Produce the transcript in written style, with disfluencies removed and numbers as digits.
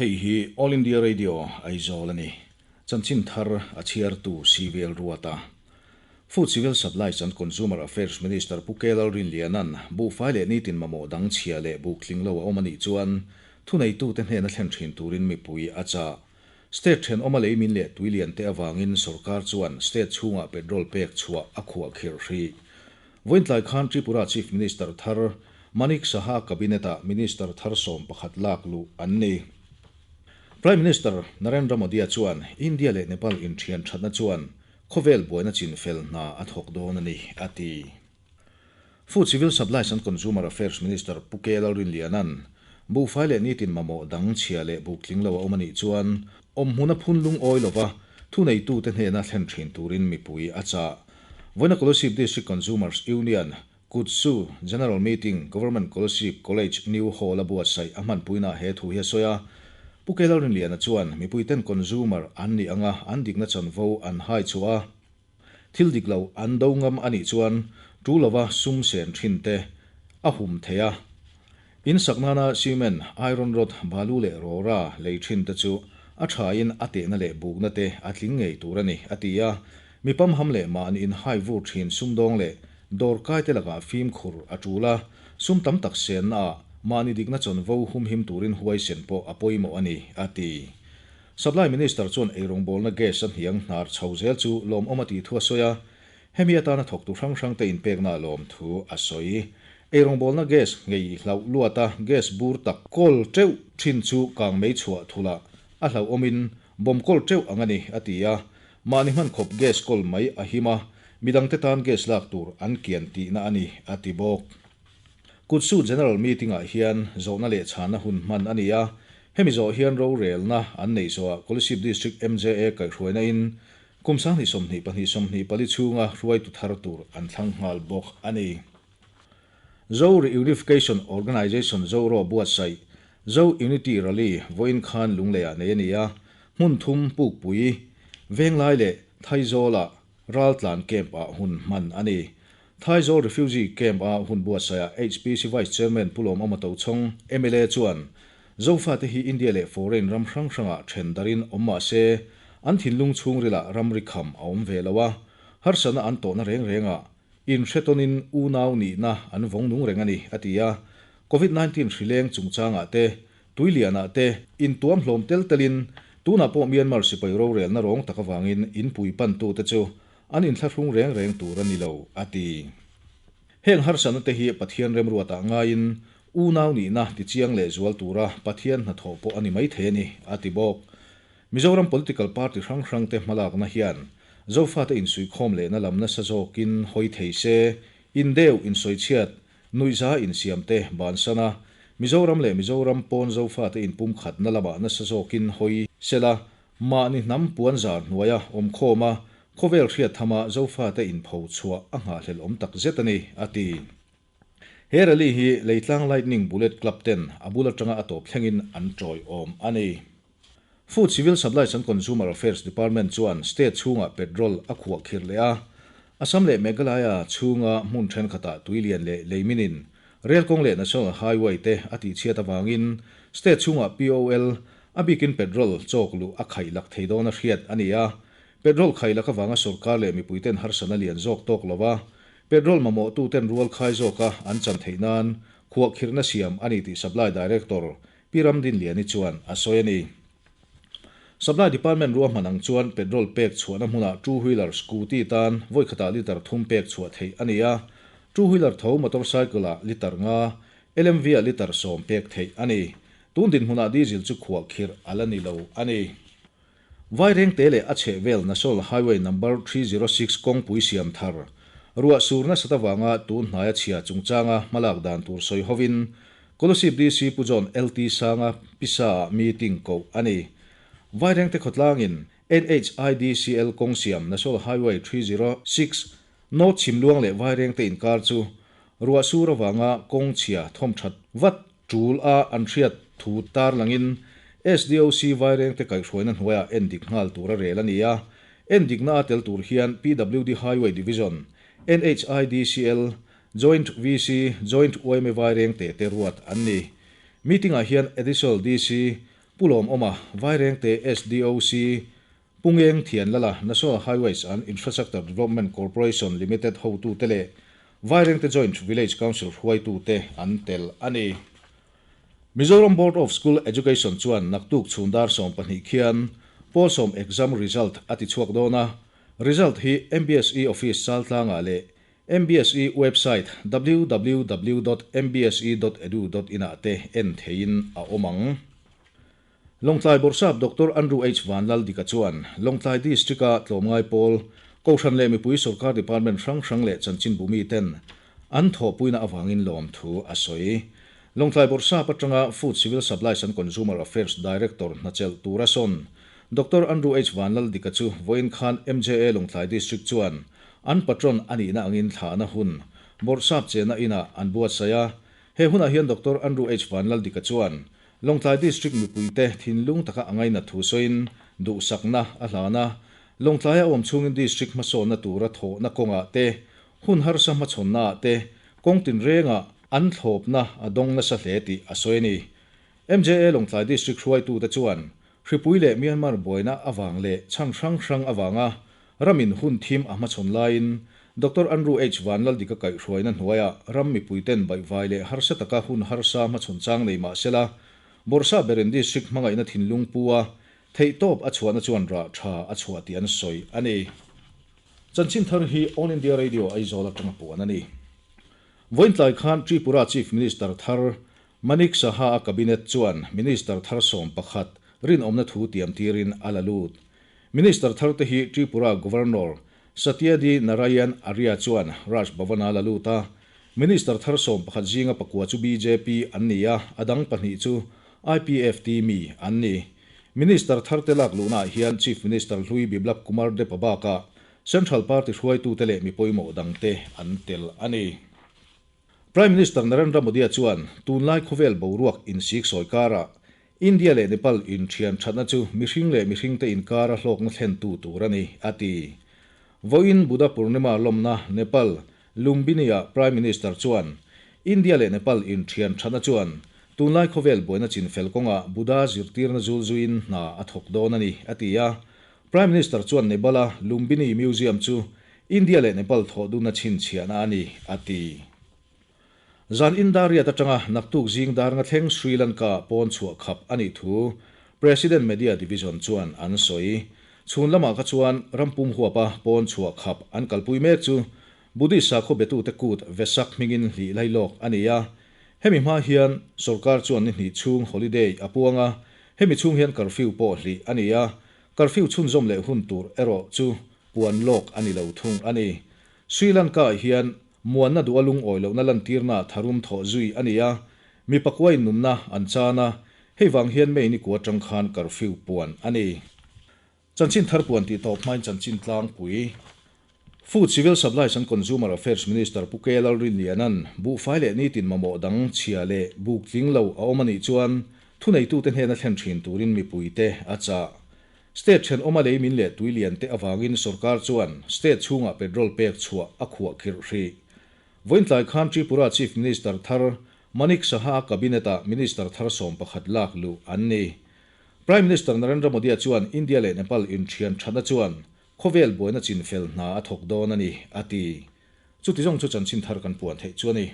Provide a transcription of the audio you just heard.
Hei hi All India Radio Aizawl a ni. Chanchin thar a chhiartu CVL Ruata. Food Civil Supplies and Consumer Affairs Minister Pu K Lalrinliana'n buhfai leh nitin mamawh dang chhia leh buk tling lo a awm a nih chuan thuneitute hnena thlen thin turin mipui a chah. State thenawma leimin leh tuilian te avangin sorkar chuan state chhungah petrol pek chhuah a khuah khirh hrih. Vawiintlai khan Tripura Chief Minister thar Manik Saha Cabinet-ah Minister thar 11 lak luh an ni. Prime Minister Narendra Modi-a chuan India leh Nepal inthian thatna chuan khawvel buaina chinfel hna a thawk dawn a ni, a ti. Food Civil Supplies and Consumer Affairs Minister Pu K Lalrinliana'n buhfai leh nitin mamawh dang chhia leh buk tling lo a awm a nih chuan awmhmun a phun lungawi lova thuneitute hnena thlen thin turin mipui a chah. Vawiina Kolasib District Consumers Union, Kutsu, General Meeting, Government Kolasib College New Hall a buatsaih a hmanpuinaah he thu hi a sawi a. Pu K Lalrinliana chuan mipuiten consumer an nih anga an dikna chanvo an hai chhuah a, Thil dik lo an do ngam a nih chuan tu lova sum sen thin te a hum thei a. In sak nana cement, iron rod, balu leh rawra lei thin te chu a thain a tehna leh bukna te a tling ngei tur a ni, a ti a. Mi pamham leh mahni in hai vur thin sumdawng leh dawrkai te lakah fimkhur a tul a, sum tam tak senna ah mahni dikna chawnvo humhim turin huaisen pawh a pawimawh a ni, a ti. Supply Minister chuan eirawngbawlna gas a hniang hnar chho zel chu lawmawm a tih thu a sawi a, hemi atana thawktu hrang hrangte inpekna a lawm thu a sawi. Eirawngbawlna gas ngei hlauh luata gas bur tak kawl teuh thin chu kang mei chhuah thulh ah a hlauhawmin bomb kawl teuh ang a ni, a ti a. Mahni hman khawp gas kawl mai a him a, midangte tan gas lak tur an kian tihna a ni, a ti bawk. Kutsu General Meeting-ah hian zawhna leh chhanna hun hman a ni a, hemi zawh hian rorelna an neih zawhah Kolasib District MJA kaihhruaina in kum 2024 24 chhunga hruaitu thar tur an thlang nghal bawk a ni. Zo Reunification Organisation Zoro buatsaih Zo Unity Rally vawiin khan Lungleiah nei a ni a, hmun thum Pukpui, Venglai leh Thaizawlah Raltlan Camp-ah hun hman a ni. Thaizawl Refugee Camp a hun buatsaihah HPC Vice Chairman Pu Lawmawma Tochhawng, mla chuan Zofate hi India leh foreign ram hrang hrangah then darin awm mah se, an thinlung chhungrilah ramri kham a awm ve lo a, harsatna an tawhna reng rengah inhretawnin unau nihna an vawng nung reng a ni, a ti a. Covid 19 hrileng chungchangah te, tuilianah te intuam hlawm tel telin tunah pawh Myanmar sipai rorelna rawng tak avangin inpui pantute chu An inthlahrung reng reng tur a ni lo, a ti. Heng harsatna te hi Pathian remruatah ngaiin unau nihna tichiang leh zual tura Pathian hnathawh pawh a ni maithei a ni, a ti bawk. Mizoram political party hrang hrangte hmalakna hian Zofate insuihkhawm lehna lam nasa zawkin hawi thei se, indeu, insawichhiat, nuihza insiamte bansan a, Mizoram leh Mizoram pawn Zofate inpumkhatna lamah nasa zawkin hawi sela, Mahni hnam puan zar hnuaia awm khawm a, khawvel hriat thama Zofate inpho chhuah a nghahhlelh awm tak zet a ni, a ti. He rally hi Leitlang Lightning Bullet Club ten a bul atanga a tawp thlengin an tawiawm a ni. Food Civil Supplies and Consumer Affairs Department chuan state chhungah petrol a khuah khirh leh a, Assam leh Meghalaya chhunga hmun thenkhatah tuilian leh leiminin Rel kawng leh National Highway te a tihchhiat avangin state chhungah POL, a bikin petrol, chawk luh a khaih lak thei dawn a hriat a ni a. Petrol khaih lak avanga sorkar leh mipuiten harsatna lian zawk tawk lo a, petrol mamawhtuten rual khai zawka an chan theih nan khuahkhirhna siam a ni tih Supply Director Pi Ramdinliani chuan a sawi a ni. Supply Department ruahman ang chuan petrol pek chhuahna hmunah two wheeler scooty tan vawi khatah litre thum pek chhuah theih a ni a, two wheeler tho motorcycle ah litre nga, LMV ah litre 10 pek theih a ni. Tun dinhmunah diesel chu khuah khirh a la ni lo a ni. Vairengte leh a chhehvel National Highway Number 306 kawngpui siam thar, ruah sur nasat avanga tun hnaia chhia chungchanga hmalak dan tur sawi hovin Kolasib DC Pu John LT Sanga pisa ah meeting koh a ni. Vairengte khawtlangin NHIDCL kawng siam National Highway 306 North Chhimluang leh Vairengte inkar chu ruah sur avanga kawng chhia thawmthat vat tul a an hriat thu tarlangin SDOC Vairengte kaihhruaina hnuaiah endik nghal tur a rel a ni a. Endikna a tel tur hian PWD Highway Division, NHIDCL, Joint VC, Joint yma Vairengte te ruat an ni. Meeting-ah hian Additional DC. Pu Lawmawma, Vairengte SDOC, Pu Ngeng Thianlala, National Highways and Infrastructure Development Corporation Limited hotute leh Vairengte Joint Village Council hruaitute an tel a ni. Mizoram Board of School Education chuan naktuk chhun dar 12 khian pawl sawm exam result a ti chhuak dawn a, result hi MBSE office Chaltlangah leh MBSE website www dot mbse dot edu dot in ah te en theihin a awm ang. Lawngtlai Bawrhsap Doctor Andrew H Vanlaldika chuan Lawngtlai District-a tlawmngai pawl, Kohhran leh mipui sawrkar department hrang hrang leh chanchinbu miten an thawhpuina avangin lawmthu a sawi. Lawngtlai Bawrhsap atanga Food Civil Supplies and Consumer Affairs Director hnachelh tura sawn Doctor Andrew H Vanlaldika chu vawiin khan MJA Lawngtlai District chuan an patron a nihna angin thlahna hun Bawrhsap chenna inah an buatsaih a. He hunah hian Doctor Andrew H Vanlaldika chuan Lawngtlai District mipuite thinlung taka a ngainat thu sawiin duhsakna a hlan a, Lawngtlaia awm chungin District hmasawnna tura thawhna kawngah te, hun harsa hmachhawnnaah te kawng tinrengah an thlawpna a dawng nasa hle tih a sawi a ni. MJA Lawngtlai District hruaitute chuan hripui leh Myanmar buaina avang leh chhan hrang hrang avanga ramin hun thim a hmachhawn laiin Doctor Andrew H. Vanlaldika kaihhruaina hnuaiah ram mipuiten baihvai leh harsa taka hun harsa hmachhawn chang nei mah sela, Bawrhsap berin District hmangaihna thinlung pu a, theihtawp a chhuahna chuan rah tha a chhuah tih an sawi a ni. Chanchin thar hi All India Radio Aizawl atanga puan a ni. Vawiintlai khan Tripura Chief Minister thar Manik Saha a Cabinet chuan Minister thar 11 rinawmna thu tiam tirin a la lut. Minister tharte hi Tripura Governor Satyadi Narayan Arya chuan Raj Bhavan a la lut a, Minister thar 11 zinga pakua chu bjp an ni a, a dang pahnih chu IPFT mi an ni. Minister tharte lak luhnaah hian Chief Minister hlui Biplab Kumar Deb-a bakah Central Party hruaitute leh mi pawimawh dangte an tel a ni. Prime Minister Narendra Modi-a chuan tunlai khawvel boruak insik sawi karah India leh Nepal inthian thatna chu mihring leh mihringte inkara hlawkna thlentu tur a ni, a ti. Vawiin Buddha Purnima lawmna Nepal, Lumbini-ah Prime Minister chuan India leh Nepal inthian thatna chuan tunlai khawvel buaina chinfel kawngah Buddha zirtirna zul zuiin hna a thawk dawn a ni, a ti a. Prime Minister chuan Nepal-a Lumbini Museum chu India leh Nepal thawhdunna chhinchhiahna a ni, a ti. Zan Indariat atanga naktuk zing dar nga thleng Sri Lanka pawn chhuah khap a nih thu President Media Division chuan an sawi. Chhun lamah kha chuan rampum huapa pawn chhuah khap an kalpui mek chu Buddhist sakhaw betute kut Vesak hmingin hlih lailawk a ni a. Hemi hma hian sorkar chuan ni hnih chhung holiday a puang a, hemi chhung hian curfew pawh hlih a ni a, curfew chhunzawm leh hun tur erawh chu puan lawk a ni lo thung a ni. Sri Lanka-ah hian Muanna duh a lungawi lohna lantirna tharum thawh zui a ni a, mi pakuain nunna an chan a, hei vang hian May ni kua atang khan curfew puan a ni. Chanchin thar puan tih tawp hmain chanchin tlangpui. Food, Civil Supplies and Consumer Affairs Minister Pu K Lalrinliana'n buhfai leh nitin mamawh dang chhia leh buk tling lo a awm a nih chuan thuneitute hnena thlen thin turin mipuite a chah. State thenawma lei min leh tui lian te avangin sorkar chuan state chhungah petrol pek chhuah a khuah khirh hrih. Vawiintlai khan Tripura Chief Minister thar Manik Saha Cabinet-ah Minister thar 11 lak luh an ni. Prime Minister Narendra Modi-a chuan India leh Nepal inthian thatna chuan khawvel buaina chinfel hna a thawk dawn a ni, a ti. Chuti zawng chu chanchin thar kan puan theih chu a ni.